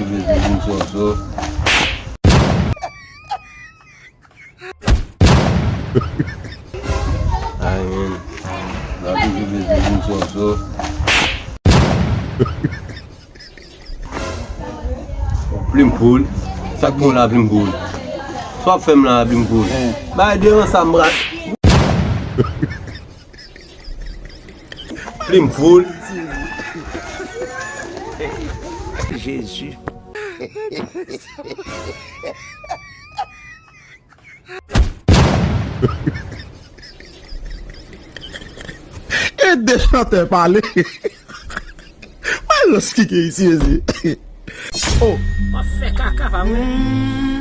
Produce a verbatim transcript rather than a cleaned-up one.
Ay, men. Gade ki vle di m sòso. Plim poul. Sa k pran la, plim poul? Sa w ap fè m la, plim poul? Bay devan sa, m pral. Plim poul. Jezi. E de chantè pale. Mwen jis kike isi, mezi. Oh. W ap fè kaka pa mwen.